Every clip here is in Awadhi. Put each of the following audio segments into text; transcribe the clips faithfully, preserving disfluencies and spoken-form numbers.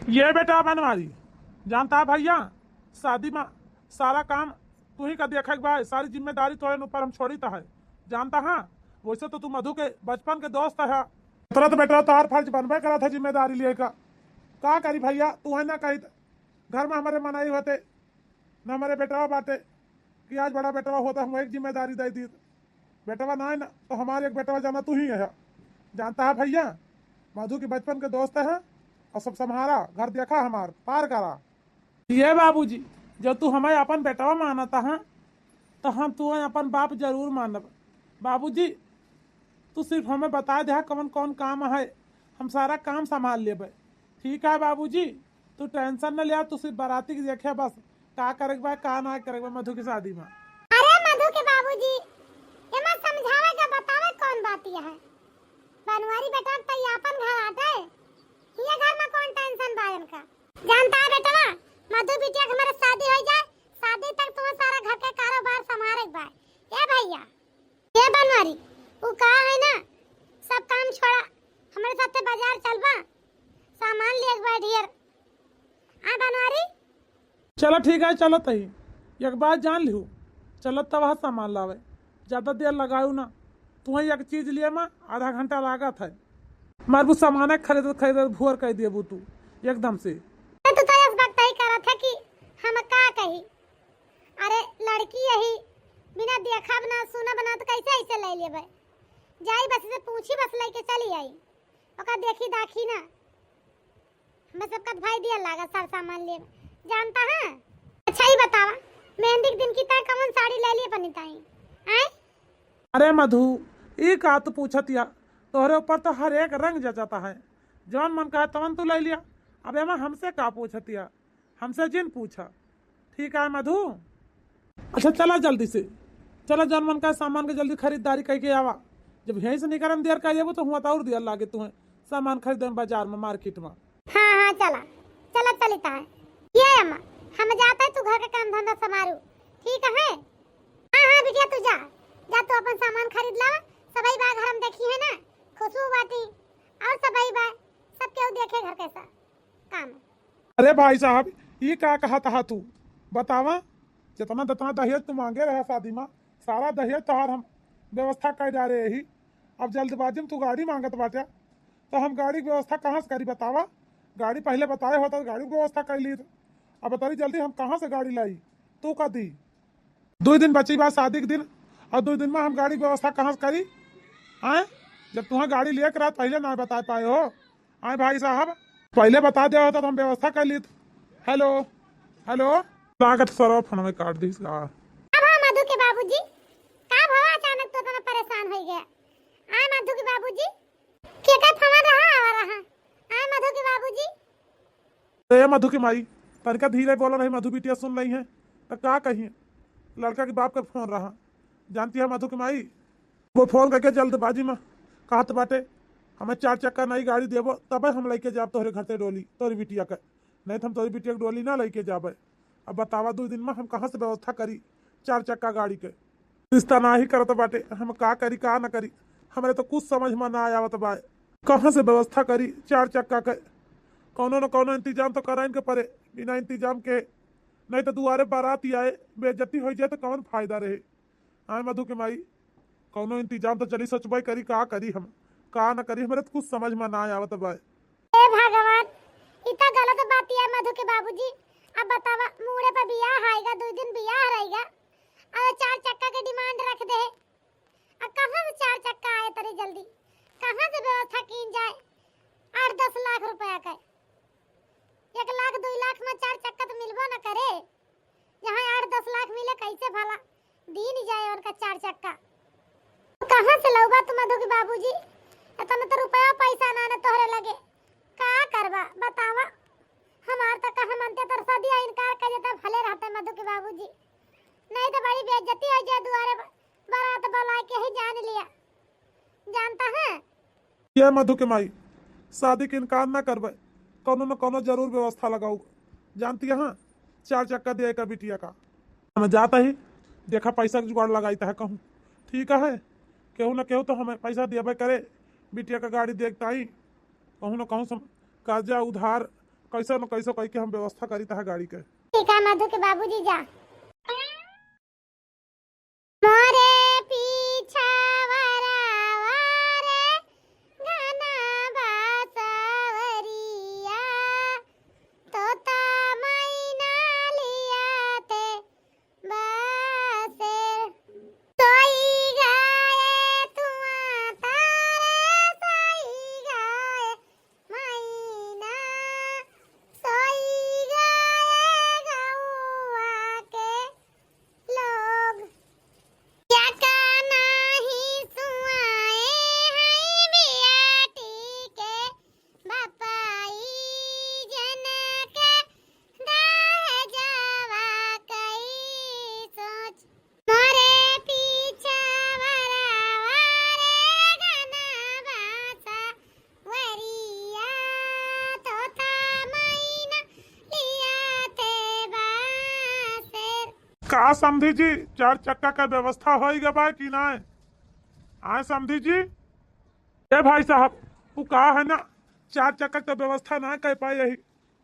ये बेटा बनवारी, जानता है भैया, शादी मा सारा काम तू ही का देखे के बा, सारी जिम्मेदारी तोरे ऊपर हम छोड़ी त है, जानता है। वैसे तो तू मधु के बचपन के दोस्त है, इतना तो बेटा तोहार फर्ज बनबे करत है जिम्मेदारी लिए का। का करी भैया, तू है ना कही त घर मा हमरे मनई होते, न हमरे बेटवा बाटे कि आज बड़ा बेटवा होता हम एक जिम्मेदारी दे दी। बेटवा ना है ना तो हमारे एक बेटवा जाना तू ही है, जानता है भैया, मधु के बचपन के दोस्त है और सब संभारा, घर देखा हमार, पार करा। ये बाबूजी, जब तू हमें अपन बेटवा मानता है तो हम तू अपन बाप जरूर मानब। बाबूजी, तू सिर्फ हमें बता दे कौन कौन काम है, हम सारा काम संभाल लेबे। ठीक है बाबूजी, तू टेंशन न लिया, तू सिर्फ बाराती के देखे बस, का करे के बा का ना करे के बा मधु की शादी में। अरे मधु के बाबूजी, एमा समझावे का बतावे कौन बात यह है? बनवारी बेटा त ई आपन घर आटे, ये घर में कौन टेंशन बा इनका? जानता है बेटवा, मधु बिटिया के हमारे शादी हो जाए, शादी तक तुम्हें सारा घर के कारोबार संभाले के बा। ए भैया, ए बनवारी, उ का है ना, सब काम छोड़ा, हमरे साथे बाजार चलबा, सामान लिए के बा ढेर। आ बनवारी, चलो ठीक है, चलत ही। एक बात जान लिहू, चलत त वह सामान लावे, ज्यादा देर लगाऊ ना। तुम्हें एक चीज लिए मा आधा घंटा लागत है, मारबू सामान खरीदत खरीदत भुअर कर दिएबू तू एकदम से। अरे तू तो इस वक्त ही करत है कि हम का कही। अरे लड़की यही बिना देखब ना सुनब ना तो कैसे ऐसे ले लेबे? जाई बस से पूछी बस लेके चली आई। ओका देखी दाखी ना। हमें सबका भाई दिया लागा सर सामान लिए। जानता है? अच्छा ही बतावा, मेहंदी के दिन की तय कौन साड़ी ले लिए बनी ताई? आए? अरे मधु, ई का तू पूछतिया? तोहरे ऊपर तो हर एक रंग जचता है, जौन मन कहे तवन तू ले लिया। अब एमा हमसे का पूछतिया? हमसे जिन पूछा। ठीक है मधु, अच्छा चला जल्दी से, चला जौन मन का सामान के जल्दी खरीदारी करके आवा। जब यहीं से निकलम देर कर जेबू तो हुआ तो और देर लागे तुम्हें सामान खरीदे में बाजार में, मार्केट में। हाँ हाँ चला, चला चलिता है। ये अम्मा, हम जाता है तू घर के काम धंधा संभारू, ठीक है? हाँ हाँ बिटिया तू जा, जा तू अपन सामान खरीद लावा। सबई बा घर में देखी है ना, खुशबू बाटी और सबई बा, सब केहू देखे घर के सब काम। अरे भाई साहब, ई का कहत हा तू? बतावा, जितना जितना दहेज तू मांगे रहे शादी में, सारा दहेज तोहार हम व्यवस्था कर डारे यही। अब जल्दबाजी में तू गाड़ी मांगत बाटे, तो हम गाड़ी की व्यवस्था कहाँ से करी बतावा? गाड़ी पहले बताए होता तो गाड़ी की व्यवस्था कर ली। अब बताई जल्दी हम कहाँ से गाड़ी लाई? तू का दी? दो दिन बची बा शादी के दिन, और दो दिन में हम गाड़ी की व्यवस्था कहाँ से करी? आए, जब तुम्हें गाड़ी लेकर रात पहले ना बता पाए हो। आए भाई साहब, पहले बता दिया होता तो हम व्यवस्था कर ली। हेलो, हेलो। लागत सरवा फोन में काट दी इसका। अब हाँ मधु के बाबूजी, का भवा अचानक तो इतना परेशान हो गया? आए मधु के बाबूजी, के का फोन रहा आवा रहा? आए मधु के बाबूजी। ए मधु की माई, तनिका धीरे बोला नहीं, मधु बिटिया सुन रही है तो का कही? लड़का के बाप का फोन रहा, जानती है मधु की माई, वो फोन करके जल्दबाजी में कहत बाटे, हमें चार चक्का नई गाड़ी देबो तबे हम लेके जाब तोहरे घर से डोली तोरी बिटिया के, नहीं तो हम तोरी बिटिया के डोली ना लेके जाबे। अब बतावा दो दिन में हम कहाँ से व्यवस्था करी चार चक्का गाड़ी के? रिश्ता ना ही करत बाटे, हम का करी का ना करी, हमरे तो कुछ समझ में ना आवत बा। कहाँ से व्यवस्था करी चार चक्का के? कौनो न कौनो इंतजाम तो कराइन के पड़े, बिना इंतजाम के नहीं तो दुआरे बारात आए, बेइज्जती हो जाए तो कौन फायदा रहे? आए मधु के माई, कौनो इंतजाम तो चली सोचबे करी, का करी हम, का ना करी, हमरे तो कुछ समझ में ना आवत बा। हे भगवान, ई तो गलत बात है मधु के बाबूजी। अब बतावा, मूड़े पे बियाह आएगा, दो दिन बियाह रहेगा, और चार चक्का के डिमांड रख दे। अब कहाँ से चार चक्का आए तरे जल्दी? कहाँ से व्यवस्था कीन जाए आठ दस लाख रुपया का? एक लाख, दो लाख में चार चक्का तो मिलबो न करे। जहाँ आठ दस लाख मिले, कैसे भला दीन जाए उनका चार चक्का? कहाँ से लौबा तू मधु के बाबूजी? इतना तो रुपया पैसा ना न तोहरे लगे, का करबा बतावा? हमार तो कहा मनते तोर शादी इनकार कर देता, भले रहते मधु के बाबूजी, नहीं तो बड़ी बेइज्जती हो जाए, दुआरे ब-, बारात बुला के ही जान लिया, जानता है? ये मधु के माई, शादी के इनकार ना करबे, कौनो न कौनो जरूर व्यवस्था लगाऊ। जानती है, चार चक्का दिया का बिटिया का। हम जाता ही, देखा पैसा के जुगाड़ लगाई है कहूँ, ठीक है, केहू न केहू तो हमें पैसा देबे करे, बिटिया का गाड़ी देखता ही, कहूँ न कहूँ से कर्जा उधार कैसे न कैसे कइके हम व्यवस्था करी तहा गाड़ी के। ठीक है मधु के बाबूजी, जा। मोरे पीछा वरावा रे घना बासवरिया, तोता मैना लिया ते बासेर। सोई गए तुआ तारे, सोई गए मैना, सोई गए गौआ के लोग। या का नाही सुआए हैं बियाटी के बपाई, जनक दहेजवा कई सोच। मोरे पीछा वरावा रे घना बासवरिया, तोता मैना लिया ते बासेर। का समधी जी, चार चक्का का व्यवस्था होई गवा कि नाय? आय समधी जी, ए भाई साहब, उ का है ना, चार चक्का के व्यवस्था ना कर पाए यही।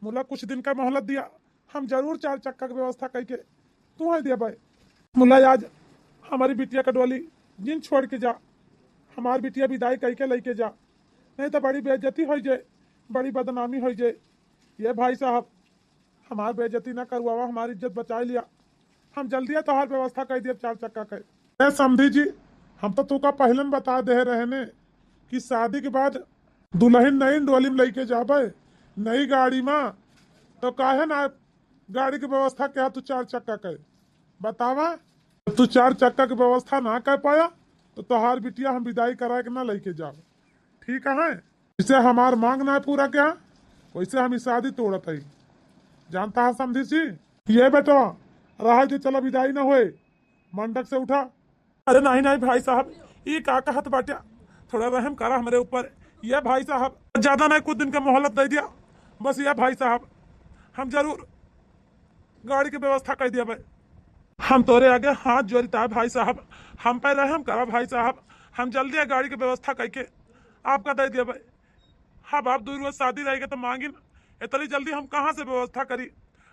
मुला कुछ दिन का मोहलत दिया, हम जरूर चार चक्का के व्यवस्था कइके तुहैं देबै। मुला आज हमारी बिटिया का डोली जिन छोड़ के जा, हमार बिटिया विदाई कइके लइके जा, नहीं तो बड़ी बेइज्जती होइ जाए, बड़ी बदनामी होइ जाए। ये भाई साहब, हमार बेइज्जती ना करवावा, हमार इज्जत बचाए लिया। हम जल्दी तोहार व्यवस्था कर दिया चार चक्का के। ए समधी जी, हम तो तुका पहले न बता दे रहे ने कि शादी के बाद दुल्हन नई डोली में लइके जाबे, नई गाड़ी में, तो काहे ना गाड़ी के व्यवस्था के तू चार चक्का के? बतावा, तू चार चक्का के व्यवस्था ना कर पाया, तो तोहार बिटिया हम विदाई करा के ना लइके जाब। ठीक है, जैसे हमार मांग ना पूरा किया, वैसे हम ई शादी तोड़त हई। जानता है समधी जी, ये बेटवा, रहा दे, चला विदाई ना होए, मंडप से उठा। अरे नहीं, नहीं भाई साहब, ई का कहत बाट्या, थोड़ा रहम करा हमरे ऊपर। ये भाई साहब, ज्यादा नहीं, कुछ दिन का मोहलत दे दिया बस। ये भाई साहब, हम जरूर गाड़ी के व्यवस्था कर दिया भाई। हम तोरे आगे हाथ जोड़िता है भाई साहब, हम पे रहम करा भाई साहब, हम जल्दी गाड़ी के व्यवस्था करके आपका दे दिया भाई। हाँ बाप, दो रोज शादी रहेगा तो मांगी ना, इतनी जल्दी हम कहाँ से व्यवस्था करी?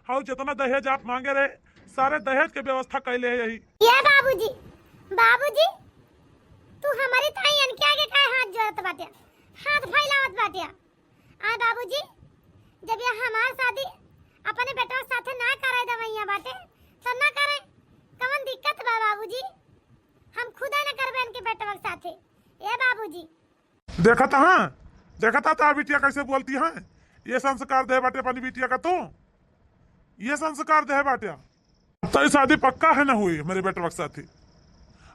हाँ, जितना दहेज आप मांगे रहे, सारे दहेज के व्यवस्था कर ले यही। ये बाबूजी, बाबूजी, तू हमारी ताई इनके आगे काहे हाथ जोड़त बाटे, हाथ फैलावत बाटे? आय बाबूजी, जब ये हमार शादी अपने बेटवा के साथे ना कराए देवैया बाटे, तो ना करे। कवन दिक्कत बा बाबूजी? हम खुदा ना करबे इनके बेटवा के साथे। ए बाबूजी। देखत हाँ, देखत हाँ, ता बिटिया कैसे बोलती है। ये संस्कार दे बाटे अपनी बिटिया का तू, ये संस्कार दे बाटे। तो ये शादी पक्का है ना हुई हमारे बेटवा के साथे।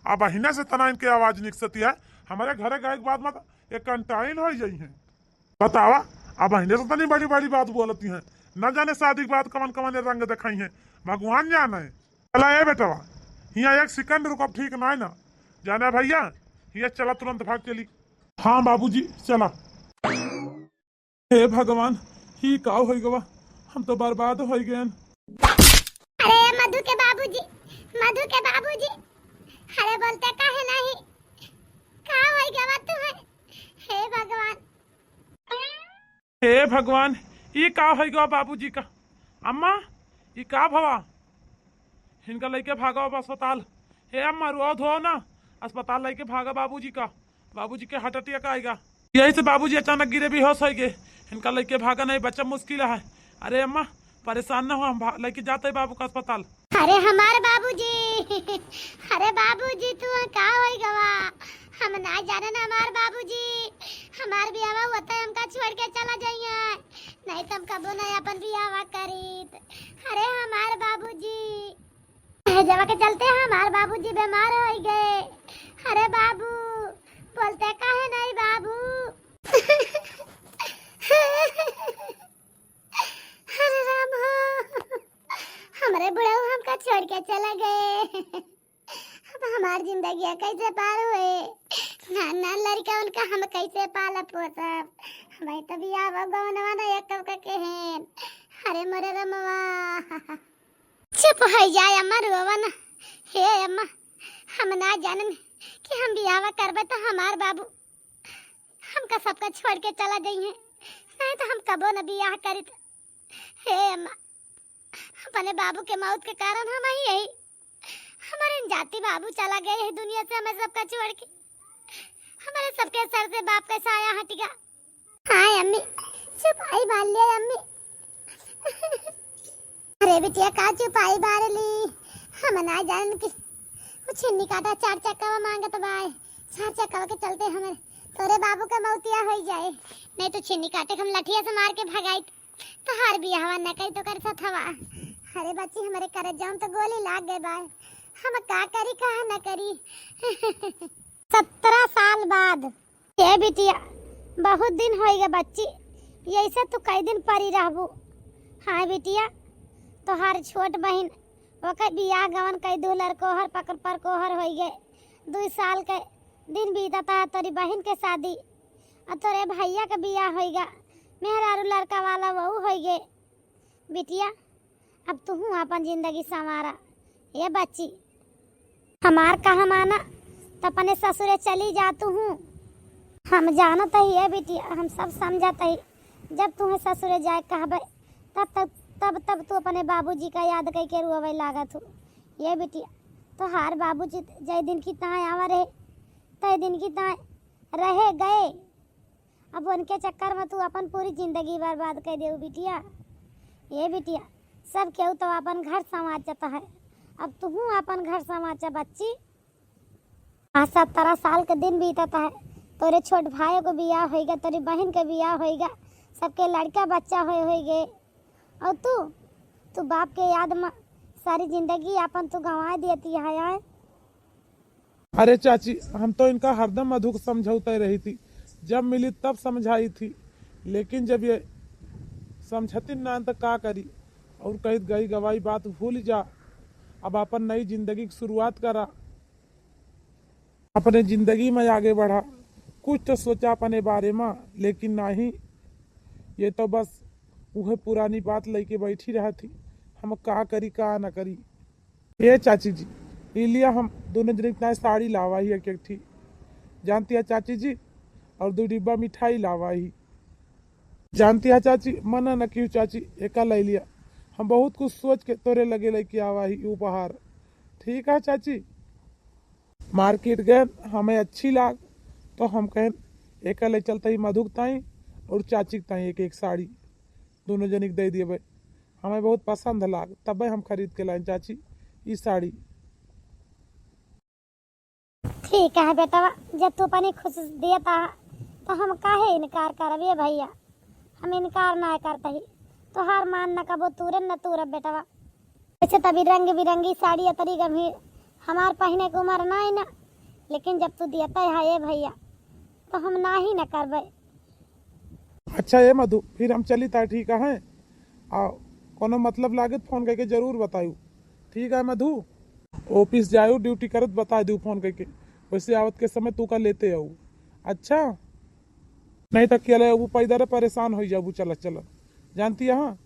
अब अहिना से तना इनके आवाज निकसती है। हमारे घरे गए के बाद मत एक कंटाइन हो जाई है। बतावा, अब अहिने से तनी बड़ी बड़ी बात बोलती हैं। न जाने शादी के बाद कवन कवन रंग दिखाई हैं, भगवान जाने। चला ए बेटवा, हियाँ एक सेकंड रुकब ठीक ना है ना। जाना भैया, हियाँ चला, तुरंत भाग चली। हाँ बाबूजी, चला। हे भगवान, ही का होई गवा, हम तो बर्बाद होई गएन। अरे मधु के बाबूजी, मधु के बाबूजी, अरे बोलते काहे नहीं, का होई गवा तू है? हे भगवान। हे भगवान, ई का होइ गवा बाबूजी का? अम्मा, ई का भवा? हिनका लइके भागा अब अस्पताल। हे अम्मा, रोआ धोआ ना, अस्पताल लइके भागा बाबूजी का। बाबूजी के हार्ट अटैक आइगा। यही से बाबूजी अचानक गिरे, बेहोश होइ गए। हिनका लइके भागा नहीं, बच्चा मुश्किल है। अरे अम्मा, परेशान ना हो, हम भा-, लइके जाते हैं बाबू का अस्पताल। अरे हमार बाबूजी, अरे बाबूजी, तू का होई गवा? हम ना जानन हमार बाबूजी, हमार बियावा होता हमका छोड़ के चला जाइए, नहीं तो हम कबो नहीं अपन बियावा करीत। अरे हमार बाबूजी, दहेजवा के चलते हमार बाबूजी बीमार हो गए। अरे बाबू, बोलते काहे नहीं बाबू? अरे राम हो, हमरे बुढ़ऊ हमका छोड़ के चला गए। अब हमार जिंदगिया कैसे पार होए? ना, ना, लड़का उनका हम कैसे पालब पोसब? भाई तो बियाह गवनवा ना एक के हेन। अरे मोरे रमवा। चुप होइ जाए अम्मा, रोवा ना। हे अम्मा, हम ना जानन कि हम बियाह करबे तो हमार बाबू हमका सबका छोड़ के चला जइहें, नहीं तो हम कबो न बियाह करित। हे अम्मा, अपने बाबू के मौत के कारण हम ही यही, हमारे जाति बाबू चला गए हैं दुनिया से, हमें सबका छोड़ के। हमारे सबके सर से बाप का साया हट गया। हाँ अम्मी, चुपाई बार लिया अम्मी। अरे बिटिया, का चुपाई बार ली? हम ना जान कि वो छिन्नी काटा चार चक्का मांगत बाय। चार चक्का के चलते हमें तोरे बाबू के मौतिया हो जाए, नहीं तो छिन्नी काटे के हम लठिया से मार के भगाई। तोहार बियाहवा न करी तो कर सथवा। अरे बच्ची, हमरे करजाम तो गोली लाग गए बाय, हम का करी, का न करी। सत्रह साल बाद। ए बिटिया, बहुत दिन होइगे बच्ची, यैसे तू कई दिन परी रहबू? हाँ बिटिया, तोहार छोट बहिन, ओकर बियाह गवन कई दू लड़कोहर पकड़ परकोहर होइगे। दुई साल के दिन बीतता है तोरी बहिन के शादी, और तोरे भैया के बियाह होइगा, मेहरारू लड़का वाला वहू होइगे। बिटिया, अब तुहू आपन जिंदगी संवारा। ए बच्ची, हमार कहा माना, त अपने ससुरे चली जा तुहू। हम जानत ही ए बिटिया, हम सब समझत ही। जब तुहे ससुरे जाए कहबे, तब तब तब तब तू अपने बाबूजी का याद कई के रोवे लागत हू। ए बिटिया, तोहार बाबूजी जय दिन की ताए आवा रहे, तय दिन की ताए रहे गए। अब उनके चक्कर में तू अपन पूरी जिंदगी बर्बाद कर देऊ बिटिया। ए बिटिया, सब केहू तो अपन घर संवार जाता है, अब तुहू अपन घर संवार जा बच्ची। आज सत्रह साल के दिन बीतता है, तोरे छोट भाई को बियाह होइगा, तोरी बहिन के बियाह होइगा, सबके लड़का बच्चा होए होइगे, और तू, तू बाप के याद में सारी जिंदगी अपन तू गंवा दियती है आए। अरे चाची, हम तो इनका हरदम मधु को समझौते रही थी, जब मिली तब समझाई थी, लेकिन जब ये समझती ना तो का करी, और कहित गई गवाई बात भूल जा, अब अपन नई जिंदगी की शुरुआत करा, अपने जिंदगी में आगे बढ़ा, कुछ तो सोचा अपने बारे में, लेकिन नहीं, ये तो बस उहे पुरानी बात लेके बैठी रहती, हम का करी का ना करी। ए चाची जी, ई लिया हम दोनों जने इतना साड़ी लावा ही एक एक ठी, जानती है चाची जी, और दो डिब्बा मिठाई लावा ही। जानती है चाची, मना न कियो चाची, एका ले लिया, हम बहुत कुछ सोच के तोरे लगे लेके आवा ही उपहार। ठीक है चाची, मार्केट गए, हमें अच्छी लाग, तो हम कहें एका ले चलते ही मधुक ताई और चाची के ताई एक एक साड़ी दोनों जनी के दे दिए। हमें बहुत पसंद लाग, तबे हम खरीद के लाइन चाची ई साड़ी। ठीक है बेटवा, जब तू अपनी खुशी दियता, तो हम काहे इनकार करब ये भैया? हम इनकार ना करते ही, तोहार मान न कबो तूरन न तूरब बेटवा। वैसे तभी रंग बिरंगी साड़ी अतरी गंभीर, हमार पहने के उम्र ना है ना, लेकिन जब तू दियता है ये भैया, तो हम ना ही न करबे। अच्छा ए मधु, फिर हम चली ता, ठीक है? आ कोनो मतलब लागे तो फोन करके जरूर बतायू, ठीक है मधु? ऑफिस जायू, ड्यूटी करत बता दू फोन करके, वैसे आवत के समय तू का लेते आऊ। अच्छा, नहीं तो अकेले वो पैदल परेशान हो जाबू चलत चलत, जानती है? हाँ,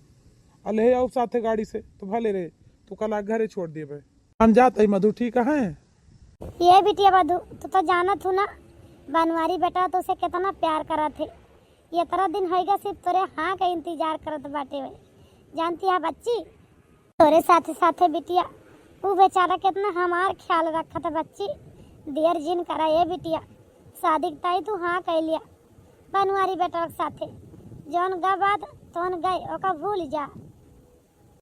आ ले आओ साथे गाड़ी से तो भले रहे, तू कल घरे छोड़ देबे। हम जात हई मधु, ठीक है? ये बिटिया मधु, तू तो जानत हूँ ना, बनवारी बेटा तो उसे कितना प्यार करत है। ये तरह दिन होइगा सिर्फ तोरे हाँ का इंतजार करत बाटे वे। जानती है बच्ची, तोरे साथे साथे बिटिया, ऊ बेचारा कितना हमार ख्याल रखत है बच्ची। देर जिन करा ये बिटिया, शादी के ताई तू हाँ कह लिया बनवारी बेटा के साथे। जौन गा बात तौन गए, ओका भूल जा।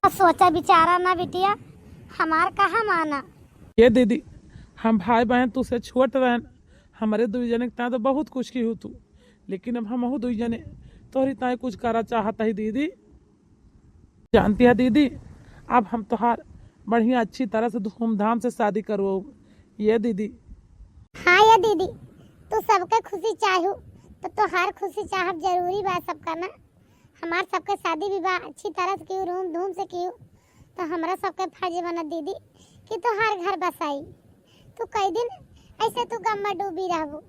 सोचा बिचारा ना बिटिया, हमार कहा माना। ये दीदी, हम भाई बहन तुझसे छोट रहन, हमारे दुई जने के ता तो बहुत कुछ की हो तू, लेकिन अब हमहू दुई जने तोहरी ताई कुछ करा चाहत ही दीदी। जानती है दीदी, अब हम तोहार बढ़िया अच्छी तरह से धूमधाम से शादी करवाऊ। ये दीदी। हाँ ये दीदी, तू सबके खुशी चाहू तो तोहार खुशी चाहब जरूरी बा सबका ना। हमार सबके शादी विवाह अच्छी तरह से कियो, धूम धूम से कियो, तो हमरा सबके फर्ज बनत दीदी कि तोहार घर बसाई। तू कई दिन ऐसे तू गम में डूबी रहबू।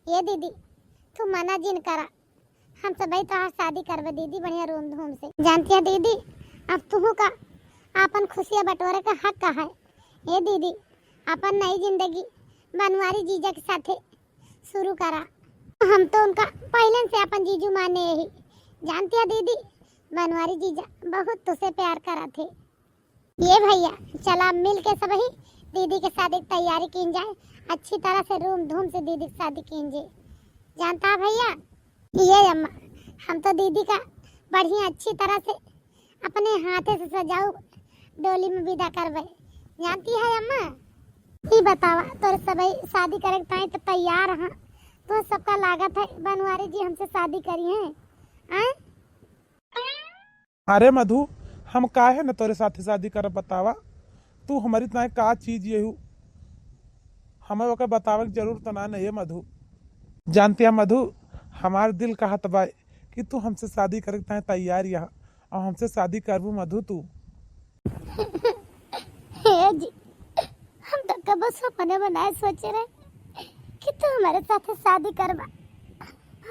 ये दीदी, तू मना जिन करा, हम सबही तोहार शादी करबे दीदी बढ़िया धूम धूम से। जानती है दीदी, अब तुहू का आपन खुशियाँ बटोरे का हक का है। ये दीदी, अपन नई जिंदगी बनवारी जीजा के साथे शुरू करा। हम तो उनका पहले से अपन जीजू माने यही। जानती है दीदी, बनवारी जीजा बहुत तुसे प्यार करत है। ये भैया, चला मिल के सबही दीदी के शादी की तैयारी कीन जाए, अच्छी तरह से रूम धूम से दीदी की शादी कीन जाए। जानता है भैया, ये अम्मा, हम तो दीदी का बढ़िया अच्छी तरह से अपने हाथे से सजाऊ डोली में विदा करबे। जानती है अम्मा, ई बतावा, तोरे सबही शादी करे के ताई तो तैयार हाँ, तो सबका लागत है बनवारी जी हमसे शादी करी हैं, आए? अरे मधु, हम काहे न तोरे साथे शादी करब बतावा? तू हमरी ताई का चीज ये हू? हमें ओके बतावे के जरूरत ना न ये मधु। जानती है मधु, हमार दिल कहत बा कि तू हमसे शादी करे के ताई तैयार यहाँ और हमसे शादी करबू मधु तू। हे जी, हम तो कबो सपने बनाए सोचे रहे कि तू हमारे साथे शादी करबा,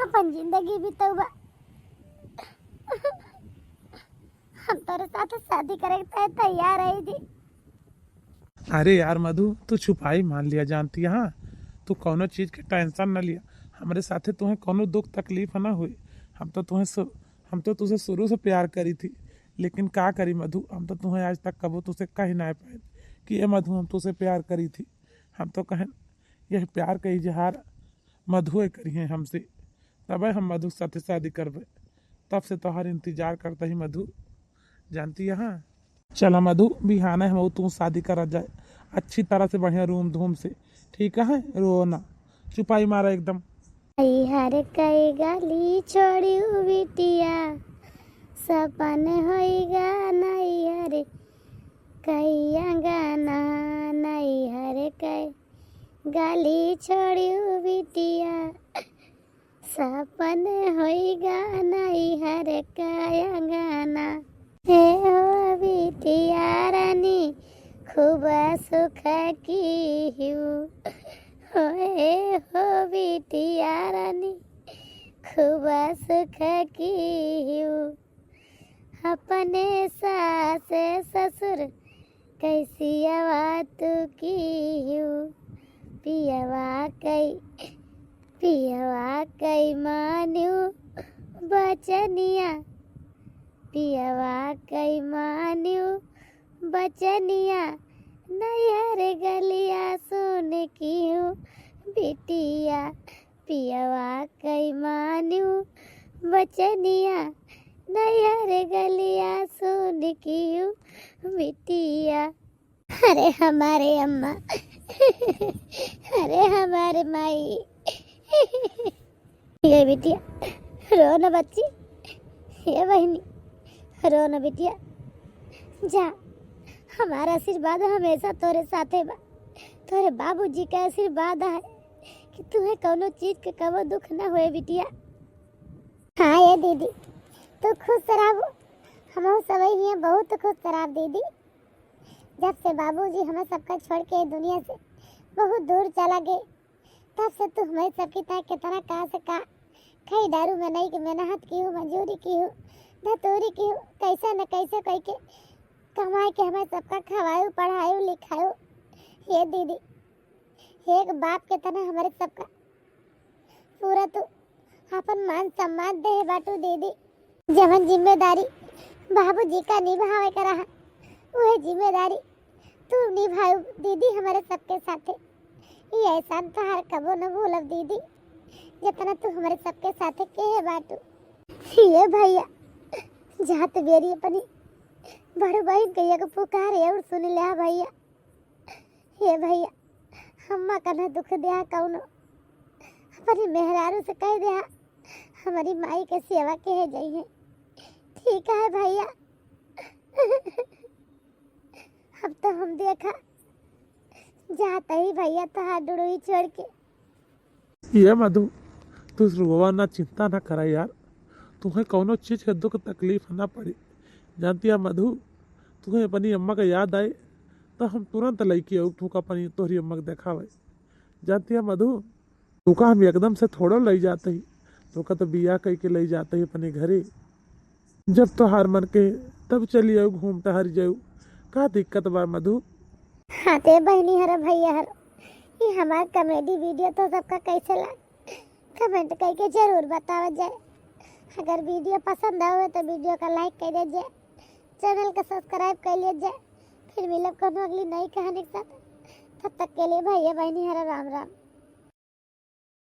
अपन जिंदगी बितौबा। हम तोरे साथे शादी करे के तै-, तैयार है जी। अरे यार मधु, तू छुपाई मान लिया जानती है, हाँ? तू कौनो चीज के टेंशन न लिया। हमरे साथे तुहें कौनो दुख तकलीफ ना हुई। हम तो तुहें सु-, हम तो तुझे शुरू से प्यार करी थी, लेकिन का करी मधु, हम तो तुहें आज तक कबो तुझसे कही ना पाए कि ए मधु, हम तुझसे प्यार करी थी। हम तो कहें यह प्यार का इजहार मधुए करी है हमसे, तबे हम मधु के साथे शादी करबे। तब से तोहार इंतजार करता ही मधु, जानती है। चला मधु, बिहाने हम तू शादी करा जाए अच्छी तरह से, बढ़िया रूम धूम से, ठीक है? रो ना, चुपाई मारा एकदम। नैहर कई गली छोड़ी उ बिटिया, सपन होइगा नैहर कई अंगना, नैहर कई गली छोड़ी उ बिटिया, सपन होइगा नैहर का अंगना। हे हो बिटिया रानी, खूब सुख की हूँ। हे हो बिटिया रानी, खूब सुख की हूँ। अपने सास ससुर कैसियवा तू की हूँ। पियवा कई, पियवा कई मान्यू बचनिया, पियवा कई मान्यू बचनिया, नैहर गलिया सुन की हूँ बिटिया। पियवा कई मान्यू बचनिया, नैहर गलिया सुन की हूँ बिटिया। अरे हमारे अम्मा, अरे हमारे माई। ये बिटिया, रो न बच्ची, ये बहिनी, रो न बिटिया। जा, हमारा आशीर्वाद हमेशा तोरे साथे बा। तोरे बाबूजी का आशीर्वाद है कि तुहे कौनो चीज के कबो दुख ना होए बिटिया। हाँ ये दीदी, तू खुश रहबू, हमहू सब हियाँ बहुत खुश रहब दीदी। जब से बाबूजी हमें सबका छोड़ के दुनिया से बहुत दूर चला गए, तब से तू हमें सबकी तरह कितना का से का खई दारू में नहीं के मेहनत की हूँ, मजूरी की हूँ, धतूरी की हूँ, कैसे न कैसे कह के कमाए के हमें सबका खवायू, पढ़ायू, लिखायू। ये दीदी, एक बाप के तरह हमारे सबका पूरा तू अपन मान सम्मान दे बाटू दीदी। जवन जिम्मेदारी बाबूजी का निभावे के रहा, वह जिम्मेदारी तू निभाऊ दीदी हमारे सबके साथे। ये एहसान तोहार कबो न भूलब दीदी, जितना तू हमारे सबके साथे केहे बाटू। ये भैया, जात बेरी अपनी बड़ू बहन के एगो पुकार और सुन ले भैया। हे भैया, अम्मा का न दुख द्या कौनो, अपनी मेहरारू से कह द्या, हमारी माई के सेवा के है जइहे। ठीक है भैया, अब तो हम देखा जात ही भैया तोहार डुड़ुई छोड़ के। ये मधु, तू रोवा ना, चिंता ना करा यार, तुहे कौनो चीज के दुख तकलीफ ना पड़ी। जानती है मधु, तुहे अपनी अम्मा का याद आए तो हम तुरंत लइके आऊ, तू का अपनी तोहरी अम्मा के देखावे। जानती है मधु, तू का हम एकदम से थोड़ो लई जाते ही, तू का तो बियाह कई के लई जाते ही अपने घरे। जब तोहार मन के तब चली आऊ, घूम टहर जाऊ, का दिक्कत बा मधु? हाँ ते बहनी हर भैया हर, ये हमार कॉमेडी वीडियो तो सबका कैसे लाग, कमेंट करके जरूर बतावा जाए। अगर video पसंद आवे तो video का like कर दीजिए, channel का subscribe कर लीजिए। फिर मिलब कोनो अगली नई कहानी के साथ। तब तक के लिए भैया बहनी हरा राम राम।